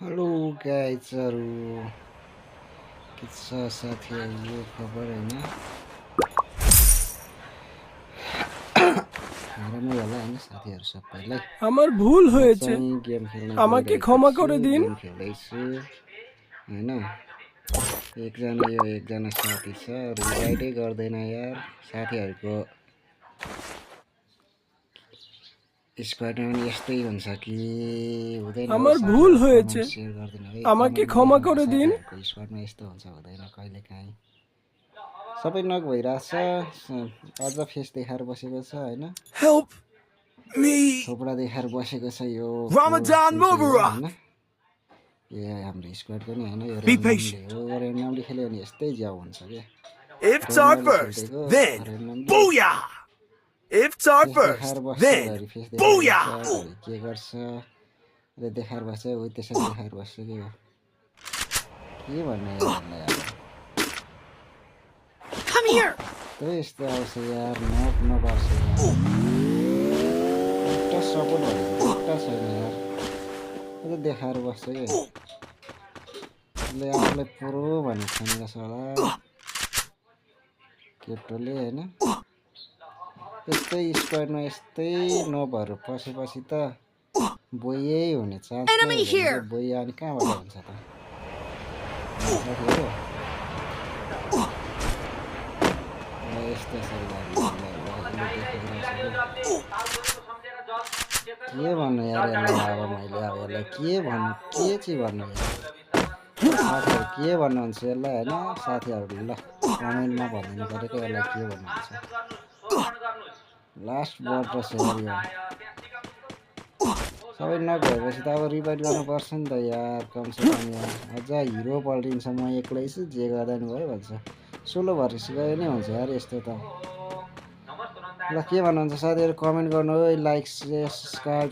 Hello गाइजहरू के छ साथीहरू खबर होइन राम्रै होला होइन साथीहरू सबैलाई আমার ভুল म হয়েছে चाहिँ गेम खेल्न আমাকে गइरहेको ক্ষমা छु করে দিন गेम खेल्दैछु होइन एकजना साथी छ रिभाइडै गर्दैन यार साथीहरूको स्क्वाडमा पनि यस्तै हुन्छ कि हुँदैन हो আমার ভুল साथीहरू হয়েছে कमेन्ट सेयर गर्दैन है আমাকে कमेन्ट ক্ষমা गर्नु করে দিন साथीहरूको स्क्वाडमा यस्तो हुन्छ हुँदैन कहिलेकाहीँ सबै नक भइरहेछ अझ फेस देखाएर बसेको छ होइन Help me, थोपडा देखाएर बसेको छ यो Ramadan कुन चाहिँ हो होइन Mubarak. ए हाम्रो स्क्वाडको नि होइन यो Be ऱ्यान्डमले patient. हो ऱ्यान्डमले खेल्यो भने यस्तै ज्याउ हुन्छ क्या Iftar randomly first, खेलिदिएको then ऱ्यान्डमले booyah. Iftar face देखाएर first, बस्छ then घरि फेस देखाएर booyah. बस्छ घरि के गर्छ देखाएर बस्छ उही त्यसरी देखाएर बस्छ कि के भन्ने यार Come here. यस्तो आउँछ यार नक नपार्छ यार एउटा सपोर्ट भनेको एउटा छैन यार अझ देखाएर बस्छ कि उसले आफूलाई पुरो भनेको छैन रहेछ होला केटोले होइन यस्तै स्क्वाडमा यस्तै नभएर पसेपछि त बोयै हुने चान्स नै Enemy हुँदैन here. क्या बोया अनि कहाँबाट हुन्छ त साथीहरू यस्तो छ के भन्नु यार यसलाई अब मैले अब यसलाई के भन्नु के चाहिँ भन्नु साथीहरू के भन्नुहुन्छ यसलाई होइन साथीहरू ल कमेन्टमा भनिदिनु पऱ्यो क्या यसलाई के भन्नुहुन्छ लास्ट वर्ड रहेछ यार यो सबै नक भएपछि त अब रिभाइड गर्नुपर्छ नि त यार कमसेकम यार अझ हिरो पल्टिन्छ म एक्लै छु जे गर्दा नि भयो भन्छ सोलो भरिस गयो नै हुन्छ यार यस्तो त ल के भन्नुहुन्छ साथीहरू कमेन्ट गर्नु है लाइक सब्सक्राइब